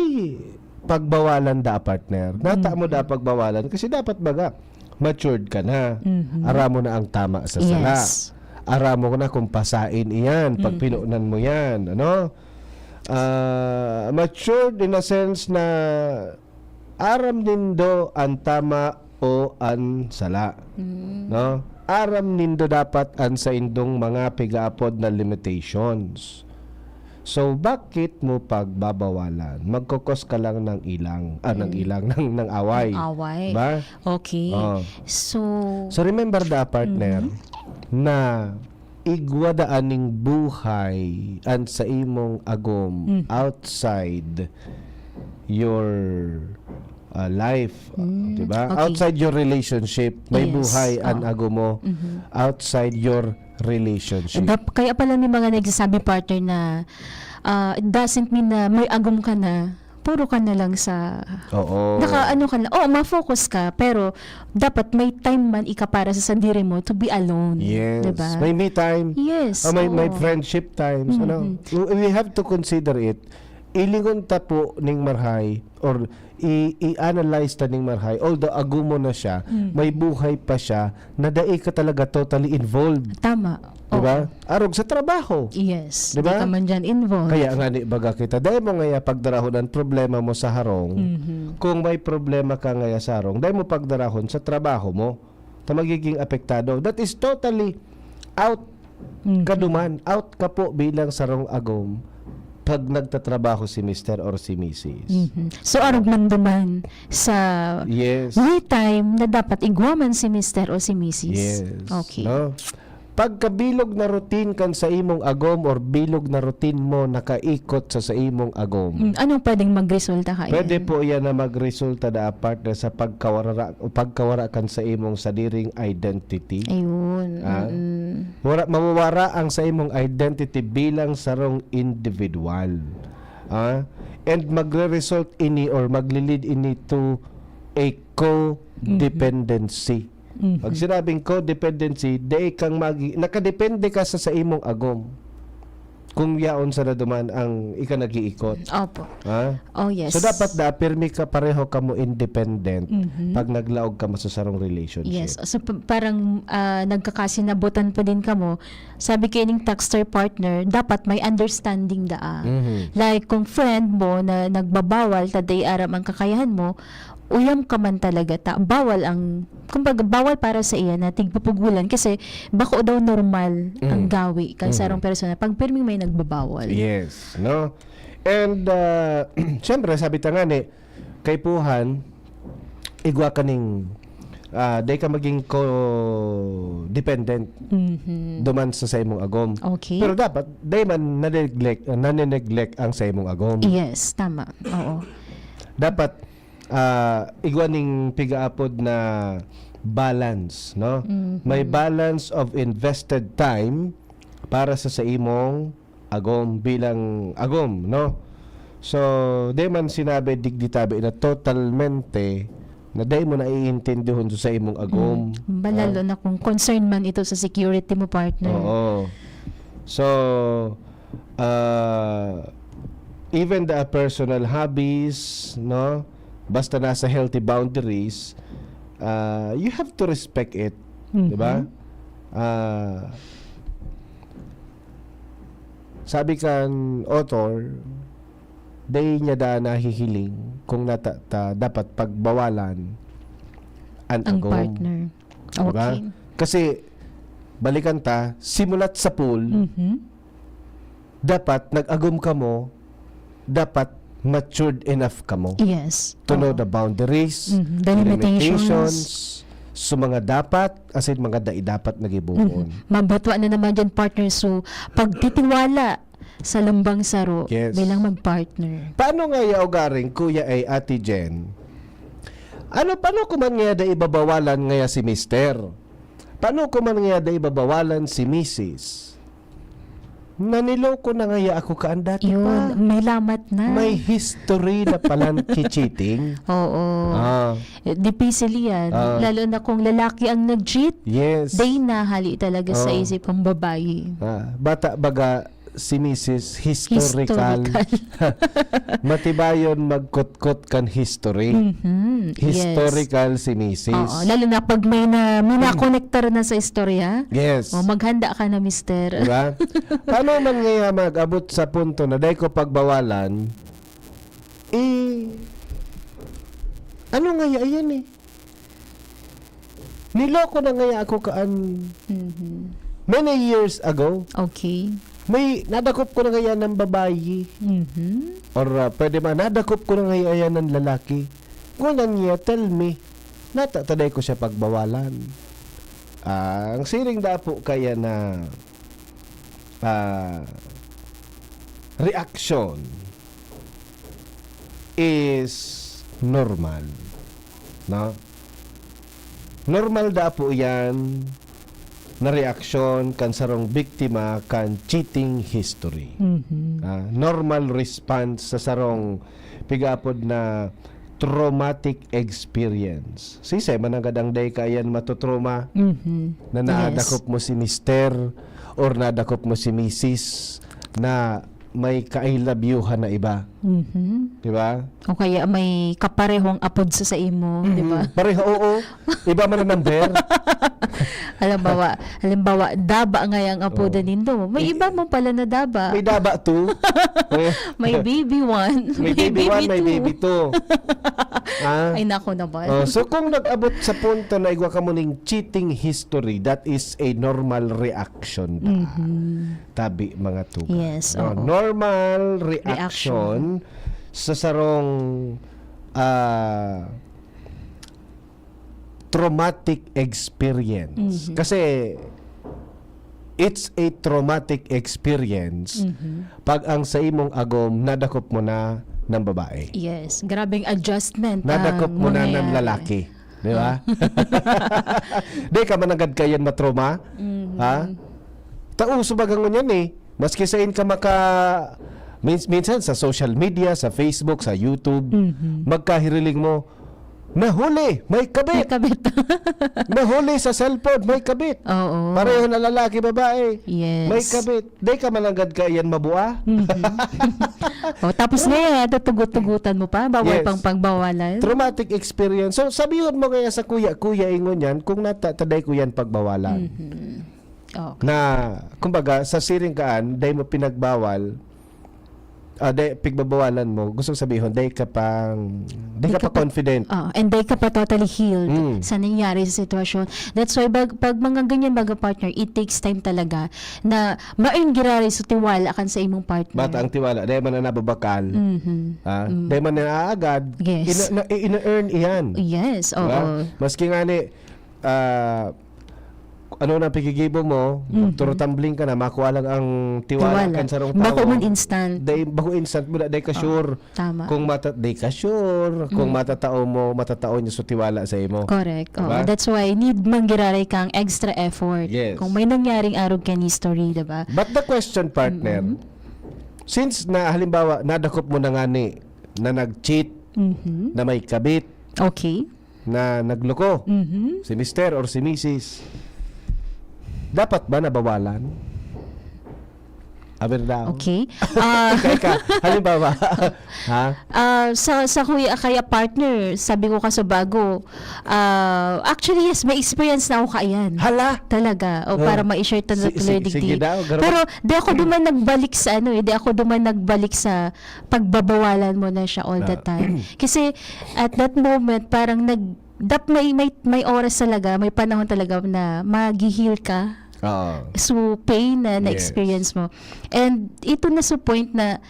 pagbawalan da, partner? Nata mo da pagbawalan kasi dapat baga matured ka na. Mhm. Aram mo na ang tama sa sala. Yes. Aram mo na kung pasain iyan, pag Mhm. pinunan mo yan, ano? Ah, matured in a sense na aram nindo an tama o an sala, Mm. no? Aram nindo dapat an saindong mga pigaapod na limitations. So, bakit mo pagbabawalan? Magkokos ka lang ng ilang, ah, ng Mm. ilang, ng, ng away. Away. Ba? Okay. Oh. So, So, remember da, partner, Mhm. na igwa da aning buhay an sa imong agom Mhm. outside your, ah, life, Mm, di ba? okay. Outside your relationship, may Yes. buhay an Oh. agom mo Mhm. outside your relationship. Dap-, kaya pala may mga nagsasabi, partner, na, ah, it doesn't mean na may agom ka na, puro ka na lang sa, Oo. naka, ano ka na, oh, ma-focus ka, pero dapat may time man ika para sa sadiri mo to be alone. Yes. Diba? May me time. Yes. Ah, may, may Oo. friendship times. Ano? Mhm. We we have to consider it. Ilingon ta po ning marhay or i- i-analyze ta ning marhay. Although agumo na siya, Mhm. may buhay pa siya na dai ka talaga totally involved. Tama. Di ba? Oo. Arog sa trabaho. Yes. Di ba? Di ka man dyan involved. Kaya nga ni baga kita, dai mo ngaya pagdarahon ang problema mo sa harong. Mhm. Kung may problema ka ngaya sa harong, dai mo pagdarahon sa trabaho mo. Ta magiging apektado. That is totally out Mhm. ka duman. Out ka po bilang sarong agom pag nagtatrabaho si mister or si misis. Mhm. So, arog man duman sa Yes. me time na dapat igwa man si mister o si misis. Yes. Okay. No? Pagkabilog na routine kan sa imong agom or bilog na routine mo nakaikot sa sa imong agom. Mm, anong pwedeng magresulta kaya? Pwede po yan na magresulta da, partner, sa pagkawara, o pagkawara kan sa imong sadiring identity. Ayun. Ah? Mm-mm. Wara, mawawara ang sa imong identity bilang sarong individual. Ah? And magre-result ini or maglilid ini to a codependency. Mhm. Pag sinabing codependency, dai kang magi-, nakadepende ka sa, sa imong agom. Kung yaon sa naduman ang ika nag-iikot. Opo. Ha? Oh, yes. So, dapat da, pirmi ka, pareho ka mo independent Mhm. pag naglaog ka mo sa sarong relationship. Yes. So, p- parang ah, nagkakasinabutan pa din kamo. Sabi kay ning texter partner, dapat may understanding daa. Mhm. Like, kung friend mo na nagbabawal, ta dai aram ang kakayahan mo, uyam ka man talaga ta, bawal ang, kumbaga, bawal para sa iya na tigpupugulan kasi bako daw normal ang Mm. gawi kan Mhm. sarong persona pag pirming may nagbabawal. Yes, no? And, uh, syempre, sabi ta nga ni, kay Puhan, igwa ka ning, ah, dai ka maging co-dependent Mhm. duman sa, sa imong agom. Okay. Pero dapat, dai man na-neglect, uh, nane-neglect ang sa imong agom. Yes, tama. Oo. Dapat, ah, igwa ning pigaapod na balance, no? Mhm. May balance of invested time para sa, sa imong agom bilang agom, no? So, di man sinabi, digdi tabi na totalmente na dai mo naiintindihon sa imong agom. Mm. Ba, lalo na kung concern man ito sa security mo, partner. Oo. So, ah, even the personal hobbies, no? Basta nasa healthy boundaries, ah, you have to respect it. Mhm. Di ba? Ah, sabi kan author, dai niya daa nahihiling kung nata ta dapat pagbawalan an Ang agom. Partner. Diba? Okay. Kasi, balikan ta, simulat sa pool, Mhm. dapat nag-agom kamo, dapat matured enough kamo Yes. to know Oo. the boundaries, Mhm. The the limitations. limitations, so mga dapat, asin mga dai dapat na giboon. Mhm. Mabatwa na naman dyan, partner. So, pagtitiwala sa lambang saro Yes. bilang mag-partner. Paano nga ya ugaring, Kuya ay Ate Jen? Ano, paano ko man nga da ibabawalan ngaya si Mister? Paano ko man nga da ibabawalan si Missus? Naniloko na ngaya ako kaan dati pa. Yun, may lamat na. May history na palan ki-cheating. Oo. Ah, Eh, dipisil yan. Ah. Lalo na kung lalaki ang nag-cheat, yes. day na hali talaga sa Oh. isip ng babae. Ah, bata baga si Missus historical. Historical. Matibayon magkutkot kan history. Mhm. Yes. Historical si Missus. Oo. Lalo na pag may na, may nakonektar na sa istorya, Yes. o maghanda ka na, mister. Diba? Paano man ngaya mag-abot sa punto na dai ko pagbawalan, eh, ano ngaya yan eh? Niloko na ngaya ako kaan Mhm. many years ago. Okay. May nadakop ko na ngaya ng babayi. Mhm. Or ah, pwede man, nadakop ko na ngaya yan ng lalaki. Ngunyan niya, tell me, nata ta dai ko siya pagbawalan. Ah, ang siring da po kaya na ah, reaksyon is normal, no? Normal da po iyan na reaksyon kan sarong biktima kan cheating history. Mhm. Ah, normal response sa sarong pigapod na traumatic experience. Sisay man nanggad ang dai kaiyan matotrauma Mhm. na Yes. naadakop mo si mister or nadakop mo si misis na may ka-I love you-han na iba. Mhm. Di ba? O kaya may kaparehong apod sa, sa imo, di ba? Mhm. Pareho, oo. Iba man ang number. Halimbawa, halimbawa, Daba nga ang apodan Oo. nindo. May May- iba man pala na Daba. May Daba two. May baby one. May baby one, may baby two. Ah? Ay, nako naman. Oh, so kung nag-abot sa punto na igwa ka mo ning cheating history, that is a normal reaction da. Mhm. Tabi, mga tugang. Yes, No, oo. Normal reaction, sa sarong ah, traumatic experience. Mhm. Kasi it's a traumatic experience Mhm. pag ang sa imong agom nadakop mo na ng babae. Yes, grabeng adjustment Nadakop ang mo na ng mangyayari. Lalaki. Di ba? Di ka managad kayan matrauma? Mhm. Ha? Tauso baga ngunyan eh. Maski sain ka maka... Mins- minsan sa social media, sa Facebook, sa YouTube, Mhm. magkahiriling mo, "Nahuli, may May kabit! kabit. Nahuli sa cellphone, may kabit!" Oo. Pareho na lalaki, babae. Yes. May kabit. Di ka managad kayan mabua? Mhm. Oh, tapos ngayon, ito tugut-tugutan mo pa, bawal Yes. pang pagbawalan. Traumatic experience. So, sabihon mo kaya sa kuya, "Kuya, ingon yan, kung nata, taday ko yan pagbawalan." Mhm. Okay. Na, kumbaga, sa siring kaan, day mo pinagbawal, ah, day, pigbabawalan mo, gusto sabihon, day ka pang, day Di ka ka pa pa- confident. Ah, and day ka pa totally healed Mm. sa nangyari sa sitwasyon. That's why, bag, pag mga ganyan, baga partner, it takes time talaga na main giraray sa tiwala kan sa imong partner. Bata ang tiwala, day man na nababakal. Mhm. Ah, Mm. day man na aagad, Yes. ina, na, ina-earn iyan. Yes, Diba? oo. Maski nga ni, ah, ano na pigigibo mo, Mhm. magturutumbling ka na, makuha lang ang tiwala Tiwala. kan sarong Bako tawo. man instant. Day, bako instant mo, day ka Oh, sure. Tama. Kung mata, day ka sure. Kung Mm. matatao mo, matatao niya sa tiwala sa imo. Correct. Oo. Diba? That's why need man giraray kang extra effort. Yes. Kung may nangyaring arog kan history, diba? But the question, partner, Mm-mm. since na halimbawa, nadakop mo na nga ni na nag-cheat, Mhm. na may kabit, Okay. na nagloko, Mhm. si mister or si misis, dapat ba nabawalan? Aber daw. Okay. Ah, Teka, halimbawa. Ha? Ah, sa sa kuya kaya partner, sabi ko ka sa bago, ah, actually, yes, may experience na ako kaiyan. Hala! Talaga. O Oh. para ma-share ta Si- natuloy, sige, sige Digdi. daw, garwa. Pero di ako duman nagbalik sa ano eh, di ako duman nagbalik sa pagbabawalan mo na siya all the Ah. time. Kasi at that moment, parang nag dap may may may oras talaga, may panahon talaga na maghi-heal ka. Oo. So pain na Yes. na-experience mo. And ito na sa point na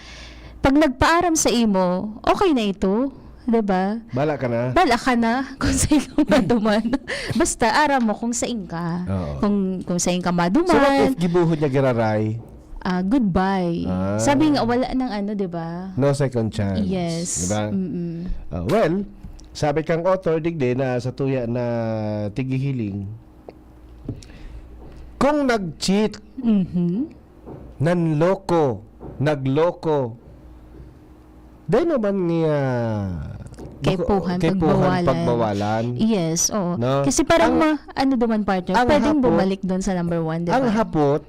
pag nagpaaram sa imo, okay na ito, 'di ba? Bala ka na. Bala ka na kung sa ikaw maduman. Basta aram mo kung sa ka. Oo. Kung kung sa ka So what maduman, if gibuhod niya giraray? ah, goodbye. Ah. Sabi nga wala nang ano, 'di ba? No second chance. Yes. Diba? Mm-mm. Ah, well, sabi kang author, digdi na sa tuya na tigihiling, kung nag-cheat, Mhm. nanloko, nagloko, dai naman niya Kaipuhan, kaipuhan, pagbawalan. pagbawalan. Yes, oo. No? Kasi parang Ang- ma, ano naman partner, ang pwedeng hapot- bumalik doon sa number one, 'di ba? Ang hapot,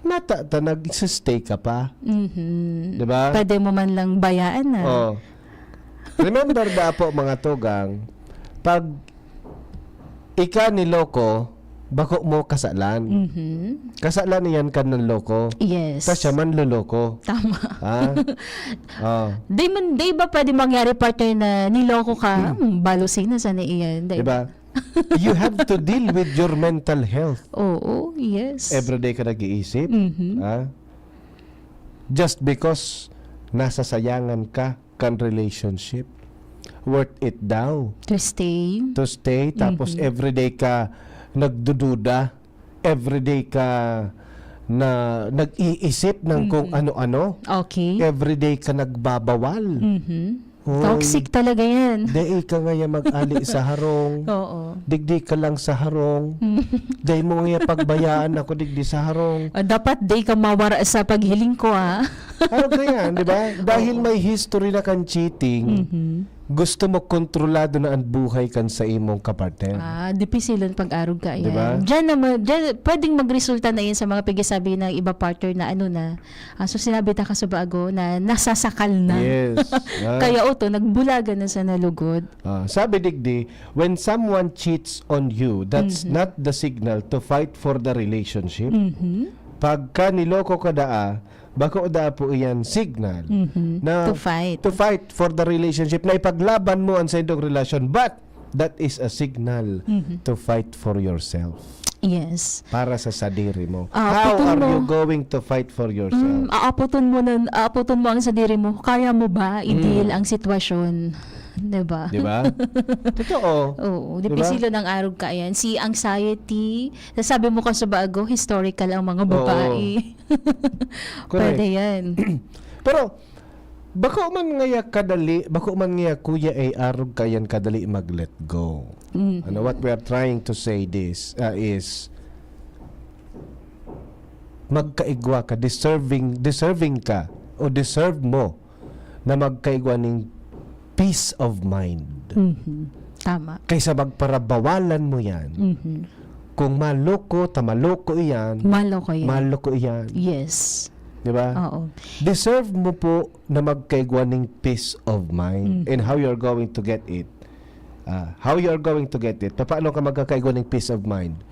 nata ta nag-stay ka pa. Mhm. 'Di ba? Pwede mo man lang bayaan na. Oh. Remember daw po, mga tugang, pag ika niloko, bako mo kasalan. Mhm. Kasalan niyan kan nanloko. Yes. Ta siya man loloko. Tama. Ha? Oh. Di man, di ba pwede mangyari, partner, na niloko ka? Hmm, balosin na sana iyan. Di 'Di ba? You have to deal with your mental health. Oo, yes. Everyday ka nag-iisip. Mhm. Ha? Just because nasasayangan ka kan relationship. Worth it daw To stay. to stay, tapos Mhm. everyday ka nagdududa, everyday ka na nag-iisip ng kung Mhm. ano-ano, Okay. everyday ka nagbabawal. Mhm. Hoy, Toxic talaga yan. Dai ka ngaya mag-ali sa harong. Oo. Digdi ka lang sa harong. Dai mo ngaya pagbayaan ako digdi sa harong. Ah, dapat di ka mawara sa paghiling ko, ah. Ano kaya, di ba? Dahil Oo. may history na kan cheating, Mhm. gusto mo kontrolado na ang buhay kan sa imong kapartner. Ah, dipisilon pag-arog ka yan. Di ba? Diyan naman, diyan, pwedeng magresulta na yan sa mga pigisabi ng iba partner na ano na. Ah, so sinabi ta ka sa bago na nasasakal na. Yes. Ah. Kaya oto, nagbulagan na sa nalugod. Ah, sabi digdi, when someone cheats on you, that's Mhm. not the signal to fight for the relationship. Mhm. Pagka niloko ka daa, bako daa po iyan signal Mhm. na To fight. to fight for the relationship, na ipaglaban mo ang sa indong relasyon, but that is a signal Mhm. to fight for yourself. Yes. Para sa sadiri mo. Ah, How putol are mo. You going to fight for yourself? Mm, aapoton mo nun, aapoton mo ang sadiri mo. Kaya mo ba i-deal Mm. ang sitwasyon? Di ba? Di ba? Totoo. Oo, Di ba? dipisilon ang arog ka yan. Si anxiety, nasabi mo ka sa bago, historical ang mga Oo. babae. Correct. Pwede yan. Pero, bako man ngaya kadali, bako man ngaya, Kuya, ay arog ka yan kadali mag-let go. Mhm. Ano, what we are trying to say this, ah, is, magkaigwa ka, deserving, deserving ka, o deserve mo na magkaigwa ning peace of mind. Mhm. Tama. Kaysa magparabawalan mo yan, Mhm. kung maloko, ta maloko iyan, Maloko yan. maloko iyan. Yes. Di ba? Oo. Deserve mo po na magkaigwa ning peace of mind. Mm. And how you're going to get it? Ah, how you're going to get it? Paano ka magkakaigwa ning peace of mind?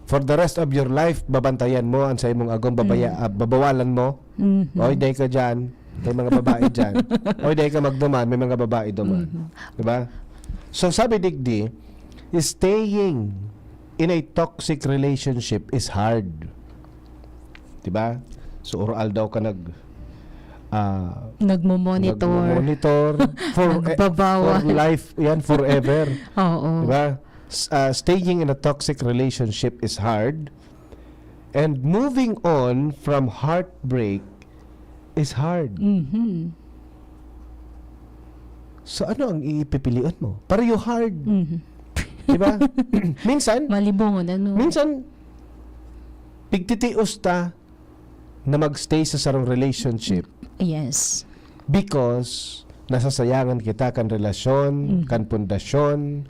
For the rest of your life, babantayan mo ang sa imong agom, babaya, Mm. ah, babawalan mo? Mhm. Oy, dai ka dyan. May mga babae dyan. Oy, dai ka magduman. May mga babae duman. Mhm. Di ba? So, sabi digdi, staying in a toxic relationship is hard. Di ba? So, oral daw ka nag, ah, Nagmo-monitor. nagmo-monitor for, Nagbabawal. for life, yan, forever. Oo. Di ba? S- ah, staying in a toxic relationship is hard. And moving on from heartbreak is hard. Mhm. So, ano ang ipipilian mo? Pareho hard. Mhm. Di ba? Minsan, Malibongon, ano? minsan, pigtitios ta na magstay sa sarong relationship Yes. because nasasayangan kita kan relasyon, Mm. kan pundasyon,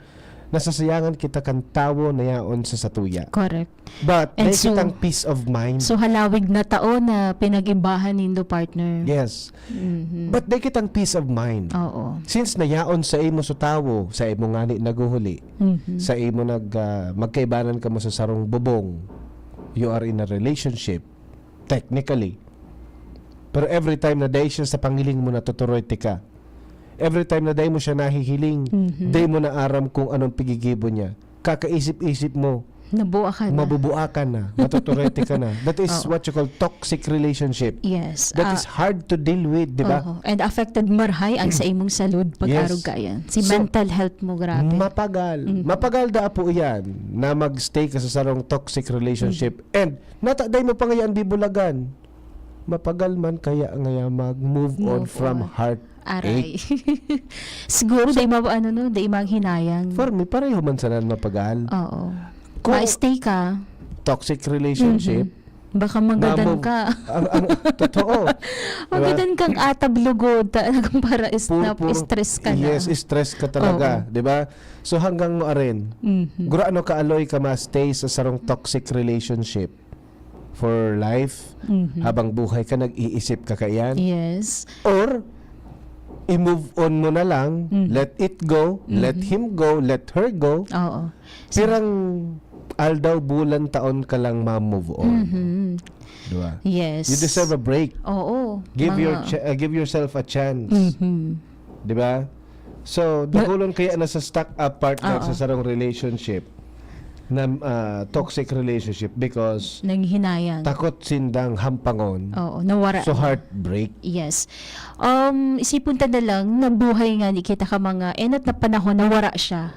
nasasayangan kita kan tawo na yaon sa satuya. Correct. But And may so- kitang peace of mind. So, halawig na taon na pinag-ibahan nindo, partner. Yes. Mhm. But may kitang peace of mind. Oo. Since nayaon sa imo sa tawo, sa imo ngani naguhuli, Mhm. sa imo nag ah, magkaibanan kamo sa sarong bubong, you are in a relationship, technically. Pero every time na dai siya sa pangiling mo, natuturoy tika. Every time na dai mo siya nahihiling, Mhm. dai mo na aram kung anong pigigibo niya. Kakaisip-isip mo, Nabuakan na. mabubuakan na, matuturete ka na. That is Oo. what you call toxic relationship. Yes. That Ah, is hard to deal with, di ba? Oo. And affected marhay ang sa imong salud pag-arog Yes. ka yan. Si So, mental health mo, grabe. Mapagal. Mhm. Mapagal da apo iyan na mag-stay ka sa sarong toxic relationship. And nata, dai mo pa ngaya an bibulagan. Mapagal man kaya ngaya mag-move on Move from on. heart. Aray. Siguro, dai ma-, ano, no, dai maghinayang. For me, pareho man sana mapagal. Oo. Kung Ma-stay ka. Toxic relationship, Mhm. Baka magadan Mamo- ka. ang, ang, totoo. Diba? Magadan kang atab lugod. Talagang para is, Puro, na, puro, stress ka na. Yes, stress ka talaga, Oo. di ba? So hanggang mo arin, Mhm. gurano ka aloy ka ma-stay sa sarong toxic relationship for life, Mhm. habang buhay ka, nag-iisip ka kaiyan? Yes. Or, i-move on mo na lang, Mhm. let it go, let Mhm. him go, let her go. Oo. Pirang aldaw, bulan, taon ka lang ma-move on. Mhm. Diba? Yes. You deserve a break. Oo. Give Mga- your ch- uh, give yourself a chance. Mhm. Di ba? So, dakulon kaya na sa stuck up partner Oo. sa sarong relationship na ah, toxic relationship because Nanghihinayang. takot sindang hampangon. Oo, nawara. So, heartbreak. Yes. Um, isipon ta na lang, nabuhay nga ni kita ka mga enot na panahon, nawara siya.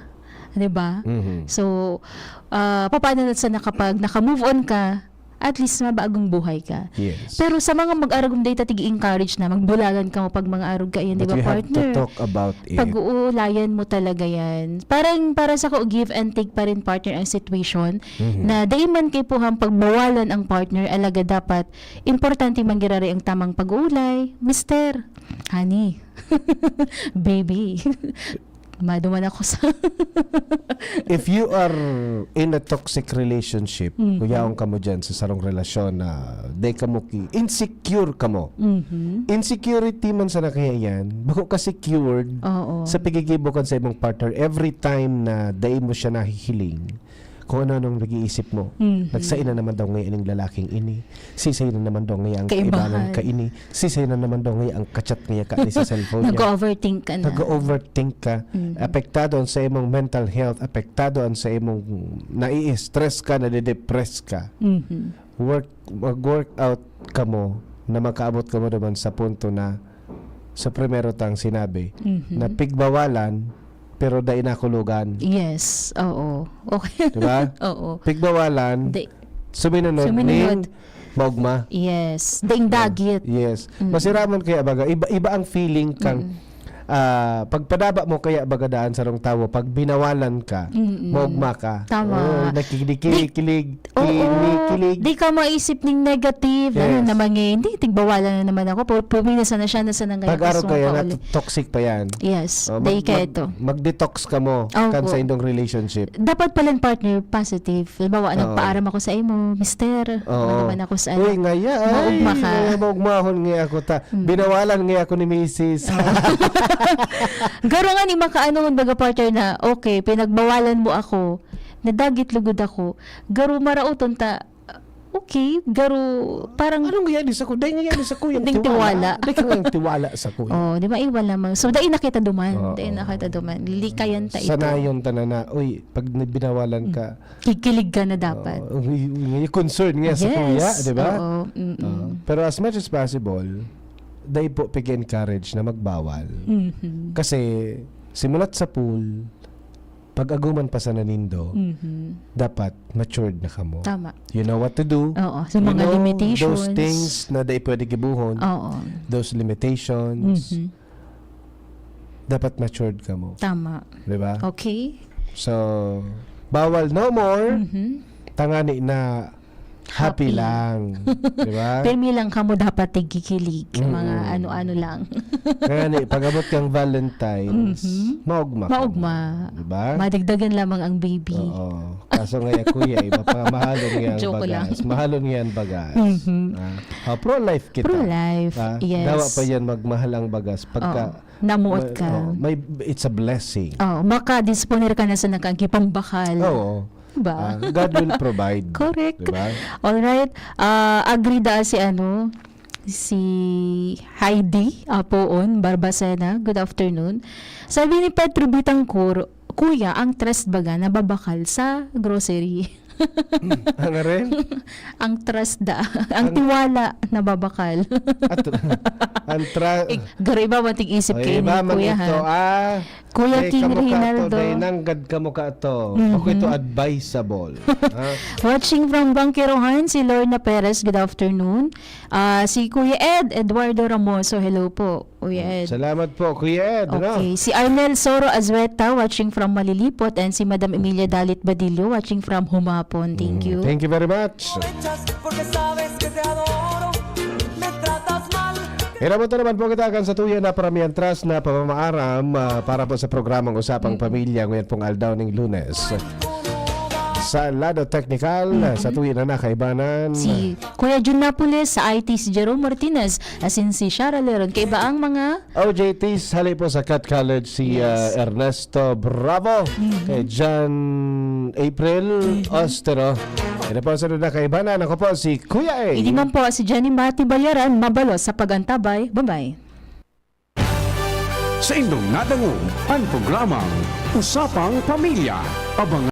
Di ba? Mhm. So, ah, papaano na sana kapag naka-move on ka, at least mabagong buhay ka. Yes. Pero sa mga mag-aragom data, tig-encourage na, magbulagan ka mo pag mga arog ka yan, di But ba, you have partner? to talk about it. Pag-uulayan mo talaga yan. Parang para sa ko, give and take pa rin, partner, ang situation Mhm. na dai man kay puhang pagbawalan ang partner, alagad dapat importante manggirari ang tamang pag-uulay. Mister, honey, baby, maduman ako sa If you are in a toxic relationship, Mhm. kuyaon ka mo dyan sa sarong relasyon na di ka mo ki-, insecure ka mo. Mhm. Insecurity man sana kaya yan, bako ka secured Oo. sa pigigibo kan sa imong partner every time na dai mo siya nahihiling kung ano-anong nag-iisip mo. Mhm. Nagsain na naman daw ngayon ang lalaking ini. Sisay na naman daw ngayon ang Kaibahan. kaibahan ka ini. Sisay na naman daw ngayon ang kachat niya ka ni sa cellphone niya. Nag-overthink ka na. Nag-overthink ka. Mhm. Apektado ang sa imong mental health, apektado ang sa imong nai-stress ka, nade-depress ka. Mhm. Work, mag-work out ka mo na makaabot ka mo naman sa punto na sa primero tang sinabi Mhm. na pigbawalan pero dai nakulugan. Yes, oo. Okay. Di ba? Oo. Pigbawalan, Di- suminunod, Suminunod. ning maugma. Yes. Daing dagit. Yes. Mm. Masiramon kaya baga, iba, iba ang feeling kang Mm. ah, pagpadaba mo kaya baga daan sarong tawo, pag binawalan ka, Mm-mm. maugma ka. Tama. Oh, nakikilig, kilig, Oo. kilig, kilig. Di ka maisip ning negative. Ano Yes. naman ngayon? Hindi, tigbawalan na naman ako. Pu-, pumina sana siya na sana ngayon. Pag-araw Gusto kaya mo na pauli. toxic pa yan. Yes. Oh, Dahil mag- kaya mag- ito. Mag-detox ka mo Opo. kan sa indong relationship. Dapat pala partner, positive. Halimbawa, Oo. nagpaaram ako sa imo, mister. Oo. Ano naman ako sa Uy, ngaya, ay, Maugma ka. ngaya, maugmahon ngaya ako ta. Mm. Binawalan ngaya ako ni misis. Garo nga ni makaano, baga partner na, okay, pinagbawalan mo ako, nadagit lugod ako, garo maraoton ta, okay, garo, parang, Ano ngaya ni sa ko? Dahil ngaya ni sa ko yung Ding tiwala. tiwala. Dahil ngaya yung tiwala sa ko. Oh, di ba, iwal naman. So, dai na kita duman. Oo. Dai na kita duman. Likayan ta ito. Sanayon ta na na, uy, pag binawalan ka, Kikilig ka na dapat. oh, uy, uy, uy, concern nga sa Yes. kuya, di ba? Oo. Mm-mm. Oo. Pero as much as possible, dai po pig-encourage na magbawal. Mhm. Kasi, simulat sa pool, pag aguman pa sa nanindo, Mhm. dapat matured na kamo. Tama. You know what to do. Oo. Sa You mga know limitations. those things na dai pwede gibuhon. Oo. Those limitations. Mhm. Dapat matured kamo. Tama. Di ba? Okay. So, bawal no more. Mhm. Tangani na Happy Happy. lang. Di ba? Pirmi lang kamo dapat tigkikilig. Mga Mm. ano-ano lang. Kaya ni, pag-abot kang Valentine's, Mhm. maugma ka. Maugma. Di ba? Madagdagan lamang ang baby. Oo. Kaso nga, kuya, iba pa, mahalon nga ang Joke lang. bagas. Mahalon nga ang bagas. Mhm. Ah, ah, pro-life kita. Pro-life, Ah, yes. Dawa pa yan, magmahal ang bagas. Pagka, Oo. Namuot may- ka. oh, may, it's a blessing. Oh, makadisponer ka na sa nakakipambakal. Oo. Ba? Ah, God will provide. Correct. Diba? Alright. Ah, agree da si ano, si Heidi Apoon Barbacena. Good afternoon. Sabi ni Petro Bitangkur, "Kuya, ang trust baga nababakal sa grocery." Ano rin? Ang trust da. Ang Ang- tiwala nababakal. At, ang tra- Eh, garo iba man tig-isip Ay, kayo ni iba man Kuya, ito, ha? ah. Kuya May King kamuka to, Reynaldo. Day, nanggad kamuka to. Mhm. Bako ito advisable. Ha? Watching from Bangkero Han, si Lorna Perez, good afternoon. Ah, si Kuya Ed, Eduardo Ramoso, hello po, Kuya Ed. Salamat po, Kuya Ed. No? Okay. Si Arnel Soro Azueta, watching from Malilipot, and si Madam Emilia Dalit Badillo, watching from Humapon. Thank Mm, you. Thank you very much. Aprovechas porque sabes que te adoro, me tratas mal. Inabot na naman po kita kan sa tuya na paramiantras na pamamaaram ah, para po sa programang Usapang Pamilya ngayon pong aldaw ning Lunes. Sa lado teknikal, sa tuya na nakaibanan. Si Kuya Jun Napoles sa I T, si Jerome Martinez, asin si Shara Leron. Kaiba ang mga O J Ts, hali po sa Cut College si Yes. ah, Ernesto Bravo, kay John April Ostero. Ito po sa na kaibanan. Ako po si Kuya A. Hindi man po si Jenny Mati Bayaran, mabalos sa pag-antabay. Bye-bye. Sa indong nadangog, ang programang Usapang Pamilya. Abangan